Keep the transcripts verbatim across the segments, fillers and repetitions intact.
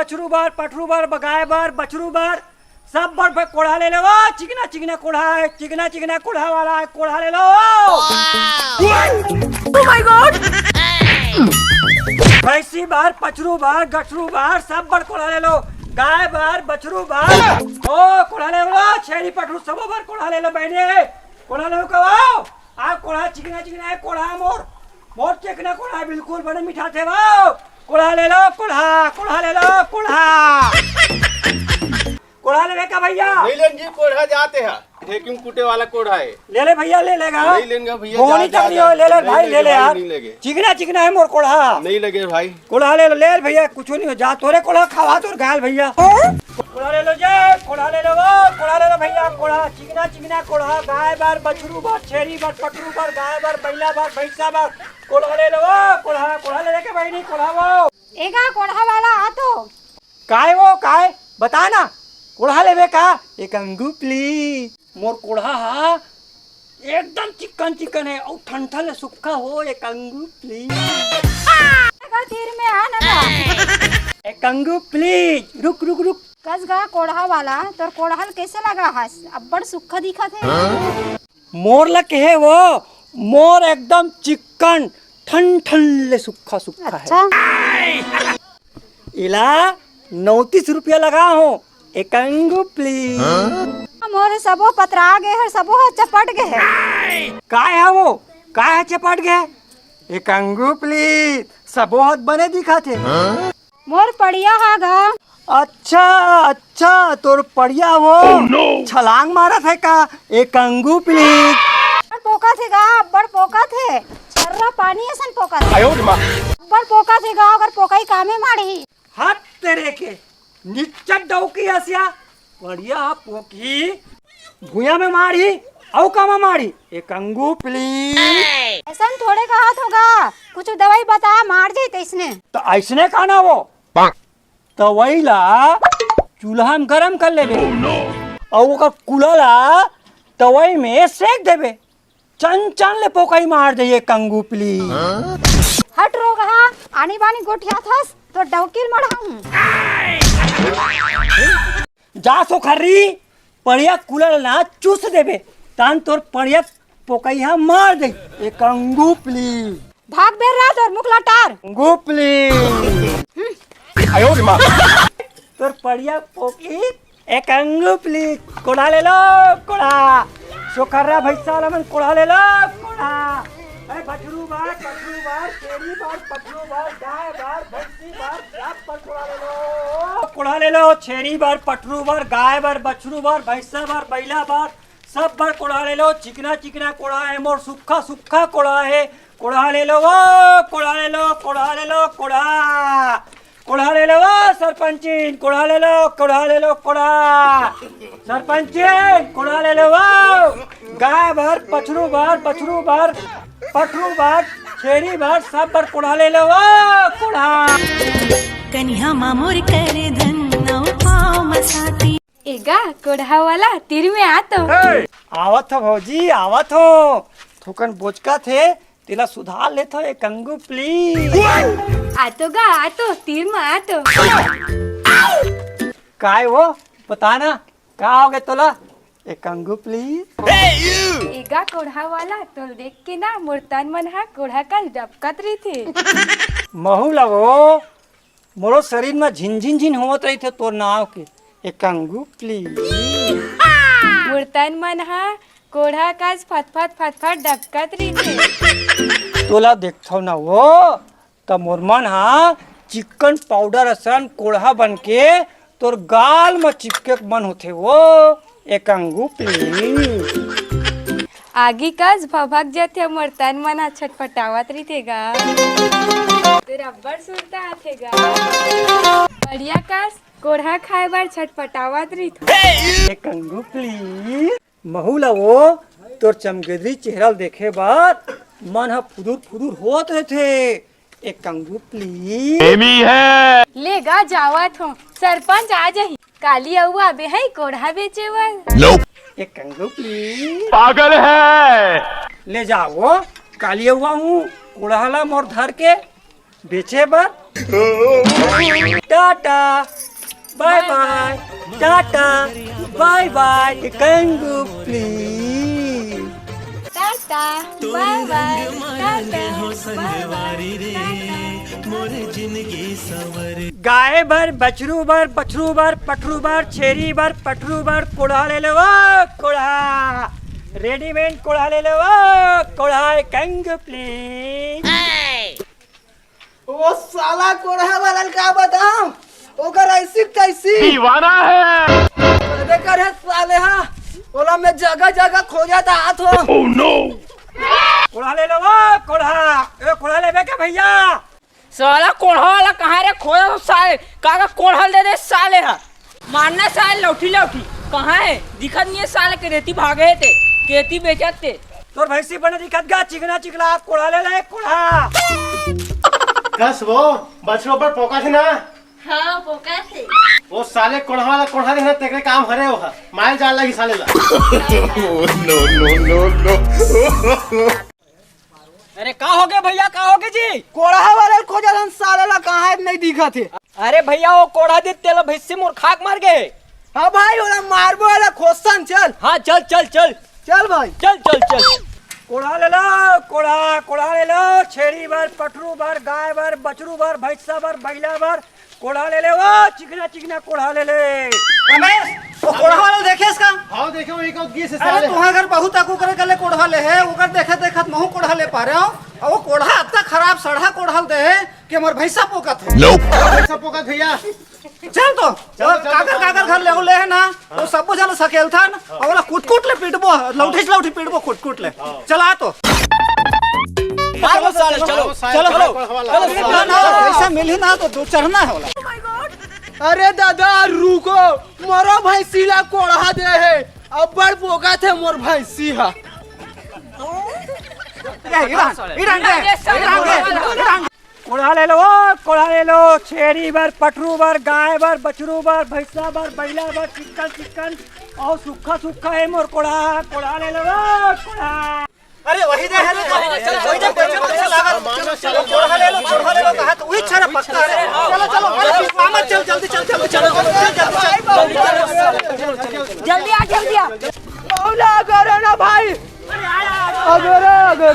बछरू बर, पठरू बर, गाय बर, बछरू बर, सब बर कोढ़ा ले लो। चिकना चिकना कोढ़ा हे, चिकना चिकना कोढ़ा वाला हे, कोढ़ा ले लो। Oh my God! भैंसी बर, पछरू बर, गठरू बर, सब बर कोढ़ा ले लो। गाय बर, बछरू बर, ओ कोढ़ा ले लो। छेरी पठरू सबो बर कोढ़ा ले लो बहिनी, कोढ़ा ले लो। कहो, आ कोढ़ा चिकना चिकना हे, कोढ़ा मोर, मोर चिकना कोढ़ा हे, बिल्कुल बने मिठाथे वो। कोढ़ा ले लो, कोढ़ा, कोढ़ा ले लो, कोढ़ा। कोढ़ा लेबे का भैया? नहीं लेन जी, कोढ़ा जाते हैं। ढेकिम कूटे वाला कोढ़ा हे। ले ले भैया, ले लेगा। नहीं लेन गा भैया, बोनी जा, जा, चकरी जा। हो, ले ले नहीं भाई, लेंगे ले ले भाई, यार। नहीं लेंगे। चिकना चिकना हे मोर कोढ़ा। नहीं लेंगे भाई। कोढ़ा ले लो, ले ले भैया, कुछ नहीं हो जा। तोरे कोढ़ा खावा तोर गाल भैया। कोढ़ा ले लो जे, कोढ़ा ले लो वो, कोढ़ा ले लो भैया, कोढ़ा, चिकना चिकना कोढ़ा, गाय बर, बछरू बर, छेरी बर, पठरू बर, गाय बर, बइला बर, भैंसा बर, कोढ़ा ले लो वो, कोढ़ा, कोढ़ा ले लेके बहिनी, कोढ़ा वो। ए गा कोढ़ा वाला आ तो। काय वो, काय? बता ना, कोढ़ा लेबे का? एक अंगू please। मोर कोढ़ा हा एकदम चिक्कन चिक्कन हे, अउ ठंठा ले सुक्खा हो, एक अंगू please। गा तीर में आ ना गा। एक अंगू please, रुक, रुक, रुक। कस गा कोढ़ा वाला, तोर कोढ़ा ल कइसे लगा हस? अब्बड़ सुक्खा दिखत हे। मोर ल कहे वो, मोर एकदम चिक्कन ठन ठन ले सुक्खा सुक्खा हे। अच्छा। एला नौतीस रुपया लगा हो, एक अंगू please। मोर सबो पतरा गे हे, सबो ह चपट गे हे। काय हे वो? काय हे चपट गे? एक अंगू please, सबो ह बने दिखत हे। मोर पड़िया हा गा। अच्छा, अच्छा, तोर पड़िया वो। Oh, no! छलांग मारत हे का? एक अंगू please। अब्बड़ पोकत हे गा, अब्बड़ पोकत हे। छर्रा पानी असन पोकत हे। आयो रे माँ। अब्बड़ पोकत हे गा, अगर पोकई कामे माड़ही। हाथ तेरे के, निच्चट डौकी हसिया, पड़िया पोकही, भुइयां में माड़ही, अउ कामा माड़ही, एक अंगू please। असन थोड़े कहत हो गा, कुछ दवाई बता, मार जाही तइसने। त अइसने का ना वो, तवई ला चूल्हा में गरम कर लेबे, अउ ओकर कुला ला तवई में सेक देबे, चन चन ले पोकई मार जाही, एक अंगू please। हट रोगहा, आनी बानी गोठियाथस, तोर डौकी ल मढ़ाहूं। जा सोखर्री, पड़िया कुला ल ना चूस देबे, तान तोर पड़िया पोकई हा मार जाही, एक अंगू please। भाग बेर्रा तोर मुख ला टार। अंगू please। आयो रे माँ। तोर पड़िया पोकही, एक अंगू please। कोढ़ा ले लो, कोढ़ा। सोखर्रा भैंसा वाला मन कोढ़ा ले लो, कोढ़ा। ए, बछरू बर, बछरू बर, छेरी बर, पठरू बर, गाय बर, भैंसी बर, सब बर कोढ़ा ले लो। कोढ़ा ले लो, छेरी बर, पठरू बर, गाय बर, बछरू बर, भैंसा बर, बइला बर, सब बर कोढ़ा ले लो। चिकना चिकना कोढ़ा हे मोर, सुक्खा सुक्खा कोढ़ा हे। कोढ़ा ले लो वो, कोढ़ा ले लो, कोढ़ा ले लो, कोढ़ा। कोढ़ा ले लो वो सरपंचिन, कोढ़ा ले लो, कोढ़ा ले लो, कोढ़ा। सरपंचिन, कोढ़ा ले लो वो। गाय बर, पछरू बर, बछरू बर, पठरू बर, छेरी बर, सब बर कोढ़ा ले लो वो, कोढ़ा। कनिहा मा मोर कर धन, अउ पाँव मा साती। ए गा, कोढ़ा वाला, तीर में आ तो। आवत हो भौजी, आवत हो। थोकन बोचकत हे, तेला सुधार लेथव, एक अंगू please। आ तो गा, आ तो, तीर में आ तो। काय वो? बता ना, का हो गे तोला? एक अंगू please। ए गा कोढ़ा वाला, तोल देख के ना मोर तन मन हा कोढ़ा कस डबकत रहिथे। महू ला वो, मोरो शरीर में झिनझिन झिन होवत रहिथे तोर नाव के। एक अंगू please। मोर तन मन हा कोढ़ा कस फतफत फतफत डबकत रहिथे। तोला देखथव ना वो, त मोर मन हा चिकन पाउडर असन कोढ़ा बन के तोर गाल म चिपके के मन होथे वो। एक अंगू please। आगी कस भभक जथे मोर तन मन ह छटपटावत रहिथे गा। तोर अब्बड़ सुरता आथे गा। बढ़िया कस कोढ़ा खाए बर छटपटावत रहिथे। एक अंगू please। महू ला वो तोर चमगेदरी चेहरा ल देखे बर मन ह फुदुर फुदुर होत रहिथे। एक अंगू please। एमी है। ले गा जावत हो, सरपंच आ जाही। काली अउ आबे है कोढ़ा बेचे बर। एक अंगू please। पागल है। ले जाओ, काली अउ आहूं कोढ़ा ला मोर धर के बेचे बर। टाटा, बाय बाय, टाटा, बाय बाय, कंगू प्लीज। टाटा, बाय बाय, टाटा, बाय बाय, टाटा। गाय बर, बछरू बर, पछरू बर, पठरू बर, छेरी बर, पठरू बर, कोढ़ा ले लो, ओ कोढ़ा। रेडीमेड कोढ़ा ले लो, ओ कोढ़ा, कंगू प्लीज। वो साला कोढ़ा वाला ल का बताऊं, ओकर ऐसी तैसी। दीवाना है। अबे कर है साले हा, ओला मैं जगह जगह खोजत आत हो। Oh no। कोढ़ा ले लो वो, कोढ़ा। ए, कोढ़ा लेबे का भैया? साला कोढ़ा वाला कहाँ रे? खोजा तो साले, का का कोढ़ा दे दे साले हा। मारना साले लौठी लौठी। कहाँ है? दिखत नहीं है साले के रेती भागे हे ते, केती बेचत ते। तोर भैंसी बने दिखत गा, चिकना चिकना आप कोढ़ा ले ले, कोढ़ा। कस वो, बछरो पर पोका थे ना? हाँ, पोका थे। वो साले कोढ़ा वाला कोढ़ा देना, तेरे काम हरे वो है। माल जाल लगी साले ला। Oh, no, no, no, no। अरे का हो गया भैया, का हो गया जी? कोढ़ा वाला खोजा धन साले ला, कहाँ है, नहीं दिखा थे। अरे भैया, वो कोढ़ा दे तेला भैंसी मोर खाक मार गए। हाँ भाई, ओला मारबो, ओला खोसन, चल। हाँ, चल, चल, चल। चल भाई। चल, चल, चल। कोढ़ा ले लो, कोढ़ा, कोढ़ा ले लो, छेरी बर, पठरू बर, गाय बर, बछरू बर, भैंसा बर, बैला बर, कोढ़ा ले ले, वो चिकना चिकना कोढ़ा ले ले। रमेश, वो कोढ़ा वाला देखे इसका? हाँ, देखे, वही का गिस है अरे, साले। तुम्हारे घर बहुत आगू करे कर ले कोढ़ा ले है, ओकर देखे देखत महू कोढ़ा ले पा रहे हो। और वो कोढ़ा इतना खराब सड़ा कोढ़ा दे है कि हमार भैंसा पोकत है। भैंसा पोकत भैया। चल तो, चलो, चलो, काकर, चलो। काकर घर ले, ले है ना, वो सबो जन सकेल था ना, और ओला कुटकुट ले पीटबो, लौठी से लौठी पीटबो, कुटकुट ले। चला तो। मार लो साले, चलो, चलो, चलो, चलो। ना, ना, पैसा मिली ना तो दो चढ़ना है वाला। अरे दादा, रुको, मोरो भैंसी ला कोढ़ा दे है, अब्बड़ पोका थे मोर भैंसी हा। ए, इरान, इरान रे, इरान रे, इरान। कोढ़ा ले लो, ओ, कोढ़ा ले लो, छेरी बर, पठरू बर, गाय बर, बछरू बर, भैंसा बर, बैला बर, चिक्कन चिक्कन, और सुक्खा सुक्खा है मोर कोढ़ा, कोढ़ा ले लो, ओ, कोढ़ा। अरे वही दे, अरे वही दे, वही दे, वही दे, वही दे, कोढ़ा ले लो, कोढ़ा ले लो, कहा तो वही छरा पक्का है। चलो, चलो, अरे मामा, चल, जल्दी चल, जल्दी चल, जल्दी चल, जल्दी चल। जल्दी आ, जल्दी आ। मौला करो ना भाई। अगर, अगर।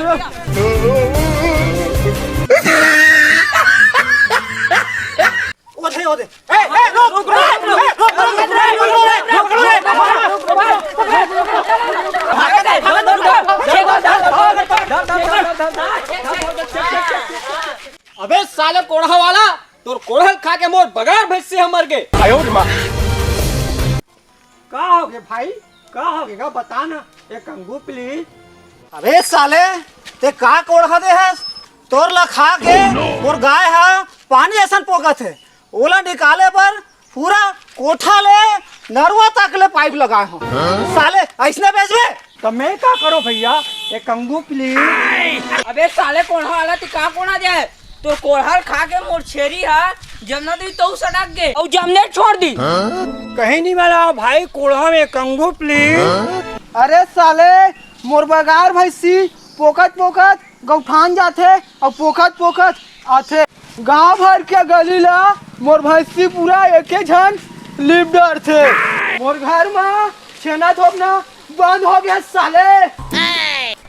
ओदे, ओदे। ए, ए, रोक, रोक, रोक, रोक, रोक, रोक। अबे साले कोढ़ा वाला, तोर कोढ़ल खा के मोर बगार भैंसी ह मर गे। का हो गे भाई, का हो गे गा, बता ना, ए कंगू प्लीज। अबे साले, ते का कोढ़ा दे हस? तोर ला खा के मोर गाय हा पानी असन पोकत हे। ओला निकाले बर पूरा कोठा ले नरवा तक ले पाइप लगाए हो। साले, अइसने बेचबे? त मैं का करो भैया, ए कंगू प्लीज। अबे साले कोढ़ा वाला, ते का कोढ़ा दे हे? तोर कोढ़ा ल खा के मोर छेरी हा जमना दी तो सड़क गे, अउ जमने छोड़ दी। कहीं नहीं मिला भाई, कोढ़ा में कंगू प्लीज। अरे साले, मोर बगार भैंसी पोकत पोकत गौठान जाथे अउ पोकत पोकत आथे। गांव भर के गली ला मोर भैंसी पूरा एके झन लिप डरथे। मोर घर मा छेना थोपना बंद हो गया साले।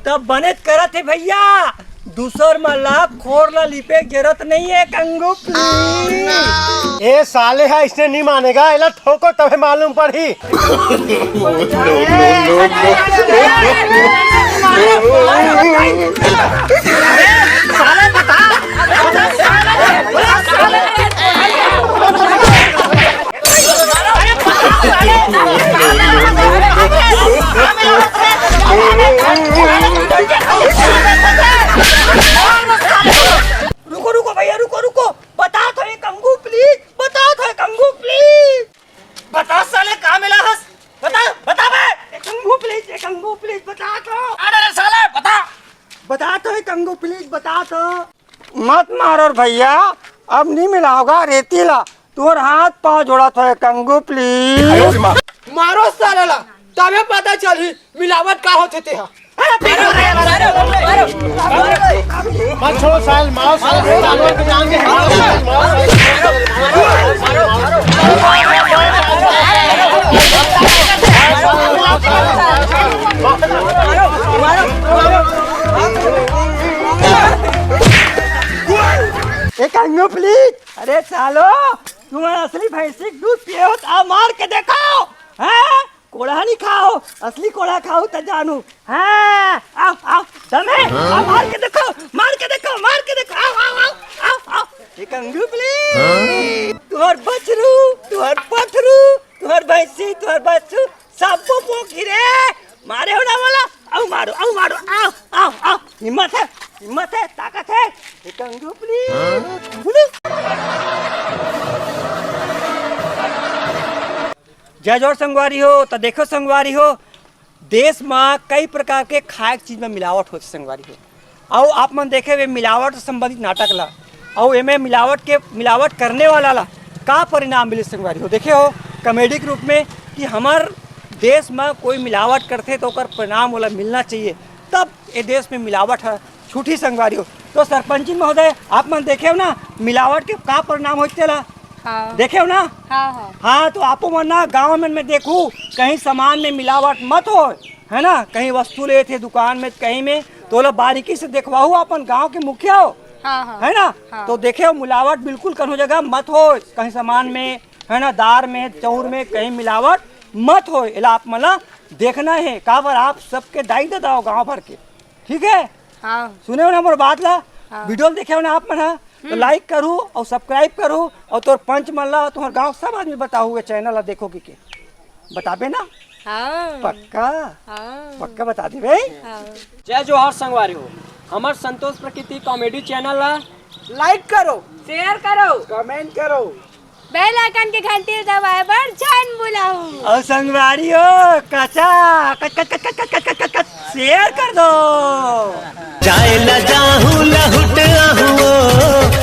तब बने करत हे भैया, दूसर मन ला खोर ला लिपे जरूरत नहीं है, कंगू प्लीज। ए साले हा, इसने नहीं मानेगा, एला ठोको तबे मालूम पड़ही। No, no, no, no। रुको, रुको भैया, रुको, रुको। बता तो ए कंगू प्लीज, बता तो ए कंगू प्लीज। बता साले, का मिला हस? बता, बता बे। ए कंगू प्लीज, ए कंगू प्लीज, बता तो। अरे रे साले, बता। बता तो ए कंगू प्लीज, बता तो। मत मारो रे भैया, अब नहीं मिलाओगा रेती ला। तोर हाथ पाँव जोड़त हों कंगू प्लीज। मारो साले ला, तबे पता चलही मिलावट का होथे तेहा। मत छोड़ो साल, मारो साल, साल के जान के मारो साल, मारो साल। ए कंगू, प्लीज। अरे सालो, तुमन असली भैंसी के दूध पिए हो त आ मार के देखो। हैं? कोढ़ा नहीं खाओ, असली कोढ़ा खाओ त जानू। हाँ, आओ, आओ, दम है, आओ, मार के देखो, मार के देखो, मार के देखो, आओ, आओ, आओ, आओ, आओ। ए कंगू, प्लीज। तुहर बछरू, तुहर पथरू, तुहर भैंसी, तुहर बछरू, सबको पोंखी रे। मारे हो ना वाला, आओ मारो, आओ मारो, आओ, आओ, आओ। हिम्मत है, हिम्मत है, ताकत है। ए कंगू, प्लीज। जय जोहार संगवारी हो। त देखो संगवारी हो, देश म कई प्रकार के खाए के चीज म मिलावट होथे संगवारी हो। अउ आप मन देखे हुए मिलावट से संबंधित नाटक ला, अउ एमे मिलावट के, मिलावट करने वाला ला का परिणाम मिले संगवारी हो। देखे हो कॉमेडी के रूप में कि हमर देश म कोई मिलावट करथे त ओकर परिणाम ओला मिलना चाहिए, तब ए देश में मिलावट ह छूटही संगवारी हो। तो सरपंची महोदय, आप मन देखे हो ना मिलावट के का परिणाम होथे तेला? हाँ। देखे हो ना? हाँ, हाँ। हाँ, तो आपो मन ना गाँव मन में देखू, कहीं सामान में मिलावट मत हो, है ना? कहीं वस्तु लेथे दुकान में, कहीं में, तो ओला बारीकी से देखवाहू, अपन गाँव के मुखिया हो, हाँ, हाँ। है ना? हाँ। तो देखे हो, मिलावट बिल्कुल कहीं जगह मत हो, कहीं सामान में, है ना, दार में, चाउर में, कहीं मिलावट मत हो। एला आप मन ला देखना है, काबर आप सबके दाई ददा हो गाँव भर के, ठीक है? हाँ। सुने हो ना मोर बात ला? हाँ। वीडियो ल देखे हो ना आप मन हा? तो हम्म। लाइक करू अउ सब्सक्राइब करू अउ तोर पंच मन ला, तुम्हर गाँव सब आदमी बताहू, ये चैनल ला देखो कि के बताबे ना? हाँ। पक्का? हाँ। पक्का बता दे भाई। हाँ। जय जोहार संगवारी हो, हमर संतोष प्रकृति कॉमेडी चैनल ला लाइक करो, शेयर करो, कमेंट करो। बेल आइकन के घंटी दबाए बर झन भुलाहू। अउ संगवारी हो, कचा, कच, कच, कच, शेयर कर दो। जाए ला जा